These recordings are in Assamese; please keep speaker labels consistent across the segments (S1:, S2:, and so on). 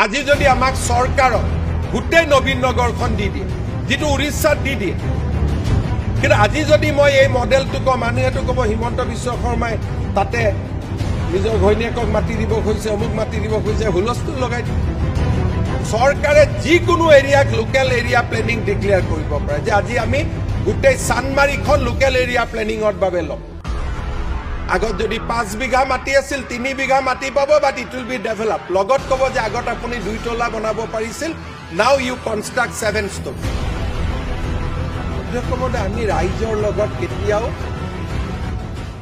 S1: আজি যদি আমাক চৰকাৰক গোটেই নবীন নগৰখন দি দিয়ে, যিটো উৰিষ্যাত দি দিয়ে। কিন্তু আজি যদি মই এই মডেলটো কওঁ, মানুহেতো ক'ব হিমন্ত বিশ্ব শৰ্মাই তাতে নিজৰ ঘৈণীয়েকক মাতি দিব খুজিছে, অমুক মাতি দিব খুজিছে, হুলস্থুল লগাই দিব। চৰকাৰে যিকোনো এৰিয়াক লোকেল এৰিয়া প্লেনিং ডিক্লেয়াৰ কৰিব পাৰে যে আজি আমি গোটেই চানমাৰীখন লোকেল এৰিয়া প্লেনিঙৰ বাবে ল'ম। আগত যদি 5 বিঘা মাটি আছিল, 3 বিঘা মাটি পাব, but it will be develop। লগত ক'ব যে আগত আপুনি দুই তলা বনাব পাৰিছিল, now you construct seven storey। অধ্যক্ষ মহোদয়, আমি ৰাইজৰ লগত কেতিয়াও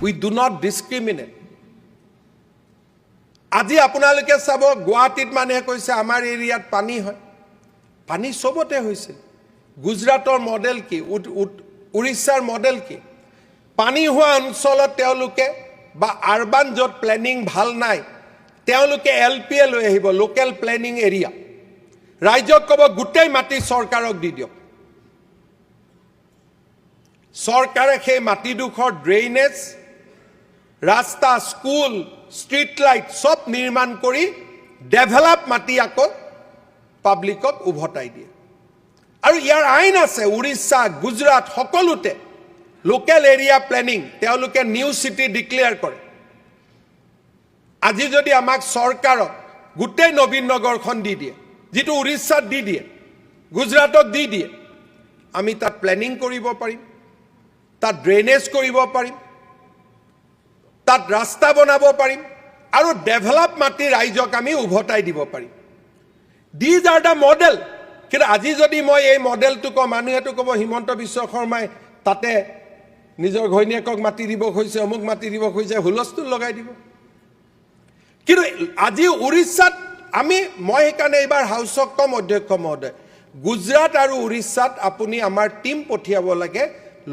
S1: we do not discriminate। আজি আপোনালোকে চাব, গুৱাহাটীত মানুহে কৈছে আমাৰ এৰিয়াত পানী হয়। পানী চবতে হৈছিল। গুজৰাটৰ মডেল কি, উৰিষ্যাৰ মডেল কি? পানী হোৱা অঞ্চলত তেওঁলোকে বা আৰবান য'ত প্লেনিং ভাল নাই, তেওঁলোকে এলপিএ লৈ আহিব, লোকেল প্লেনিং এৰিয়া। ৰাইজক ক'ব গোটেই মাটি চৰকাৰক দি দিয়ক। চৰকাৰে সেই মাটিডোখৰ ড্ৰেইনেজ, ৰাস্তা, স্কুল, ষ্ট্ৰীট লাইট চব নিৰ্মাণ কৰি ডেভেলপ মাটি আকৌ পাব্লিকক উভতাই দিয়ে। আৰু ইয়াৰ আইন আছে। উৰিষ্যা, গুজৰাট সকলোতে লোকেল এৰিয়া প্লেনিং, তেওঁলোকে নিউ চিটি ডিক্লেয়াৰ কৰে। আজি যদি আমাক চৰকাৰক গোটেই নবীন নগৰখন দি দিয়ে, যিটো উৰিষ্যাত দি দিয়ে, গুজৰাটত দি দিয়ে, আমি তাত প্লেনিং কৰিব পাৰিম, তাত ড্ৰেইনেজ কৰিব পাৰিম, তাত ৰাস্তা বনাব পাৰিম আৰু ডেভেলপ মাটি ৰাইজক আমি উভতাই দিব পাৰিম। These are the model। কিন্তু আজি যদি মই এই মডেলটো কওঁ, মানুহেতো ক'ব হিমন্ত বিশ্ব শৰ্মাই তাতে নিজৰ ঘৈণীয়েকক মাতি দিব খুজিছে, অমুক মাতি দিব খুজিছে, হুলস্থুল লগাই দিব। কিন্তু আজি উৰিষ্যাত মই সেইকাৰণে এইবাৰ হাউচক ক'ম, অধ্যক্ষ মহোদয়, গুজৰাট আৰু উৰিষ্যাত আপুনি আমাৰ টীম পঠিয়াব লাগে।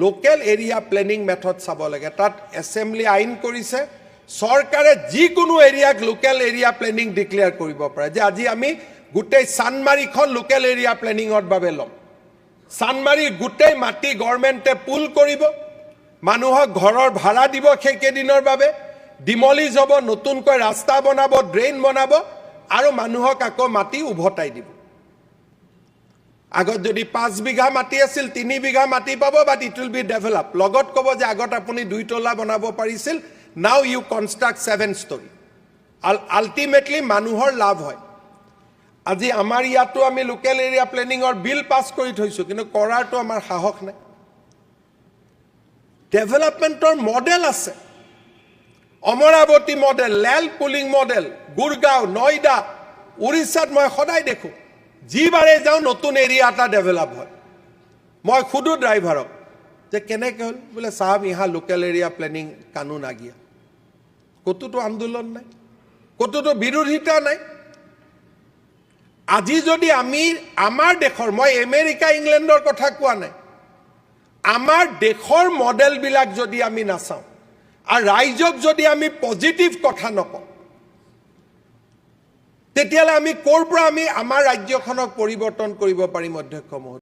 S1: লোকেল এৰিয়া প্লেনিং মেথড চাব লাগে। তাত এছেম্বলি আইন কৰিছে, চৰকাৰে যিকোনো এৰিয়াক লোকেল এৰিয়া প্লেনিং ডিক্লেয়াৰ কৰিব পাৰে যে আজি আমি গোটেই চানমাৰীখন লোকেল এৰিয়া প্লেনিঙৰ বাবে ল'ম। চানমাৰীৰ গোটেই মাটি গভৰ্ণমেণ্টে পুল কৰিব, মানুহক ঘৰৰ ভাড়া দিব, সেইকেইদিনৰ বাবে ডিমলিজ হ'ব, নতুনকৈ ৰাস্তা বনাব, ড্ৰেইন বনাব আৰু মানুহক আকৌ মাটি উভতাই দিব। আগত যদি 5 বিঘা মাটি আছিল, 3 বিঘা মাটি পাব, but it will be develop। লগত ক'ব যে আগত আপুনি দুই তলা বনাব পাৰিছিল, now you construct seven storey। Ultimately মানুহৰ লাভ হয়। আজি আমাৰ ইয়াতো আমি লোকেল এৰিয়া প্লেনিঙৰ বিল পাছ কৰি থৈছোঁ, কিন্তু কৰাৰটো আমাৰ সাহস নাই। ডেভেলপমেণ্টৰ মডেল আছে, Amaravati model, land pooling model, Gurgaon, Noida, উৰিষ্যাত মই সদায় দেখোঁ, যিবাৰে যাওঁ নতুন এৰিয়া এটা ডেভেলপ হয়। মই সোধোঁ ড্ৰাইভাৰক যে কেনেকৈ হ'ল? বোলে, চাহাব, ইহা লোকেল এৰিয়া প্লেনিং কানুন आ गया। ক'তোতো আন্দোলন নাই, ক'তোতো বিৰোধিতা নাই। আজি যদি আমি আমাৰ দেশৰ, মই আমেৰিকা, ইংলেণ্ডৰ কথা কোৱা নাই, আমাৰ দেশৰ মডেলবিলাক যদি আমি নাচাওঁ আৰু ৰাইজক যদি আমি পজিটিভ কথা নকওঁ, তেতিয়াহ'লে আমি ক'ৰ পৰা আমি আমাৰ ৰাজ্যখনক পৰিৱৰ্তন কৰিব পাৰিম, অধ্যক্ষ মহোদয়?